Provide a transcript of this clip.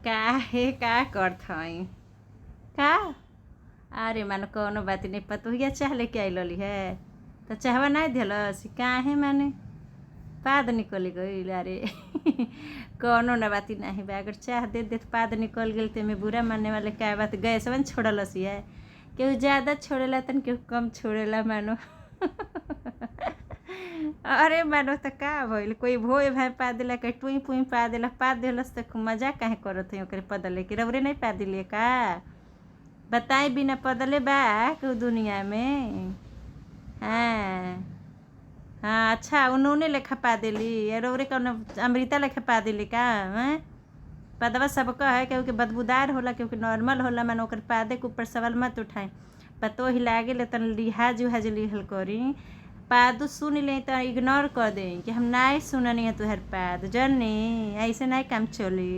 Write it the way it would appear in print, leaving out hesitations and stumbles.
काहे का करत हई का? अरे माने कौनो बात नहीं, पतोहिया चाह लेके आइल रहली है त चाहवा नहीं दिहलस। काहे माने पाद निकल गइल? अरे कौनो ना बात नाही बा, अगर चाह दे देत पाद निकल गेल त एमे बुरा माने वाले का बात। गैसवा न छोड़लस है, केहू ज्यादा छोड़ेला तन केहू कम छोड़ेला मानो। अरे मानो त का भइल, कोई भोय भाय पा देला, कोई टुई पुई पा देला, पा देहलस त मजाक काहे करत हई ओकरे पदले के? रउरे नहीं पा दिले का बताई? बिना पदले बा केहू दुनिया में? हाँ हाँ, अच्छा उन्होंने लेखा पा देली, रउरे कौनो अमृता लेखा पा देली का? हैं, पदवा सबका है, केहू के बदबूदार होला, केहू के नॉर्मल होला। माने ओकर पादे के ऊपर सवाल मत उठाई। पतोहि लागेले तन लिहाज उहाज लिहल करी। पादू सुन ली त इग्नोर कर दे कि हम नाई सुननी है तुहर पाद, जननी? ऐसे नाई काम चली।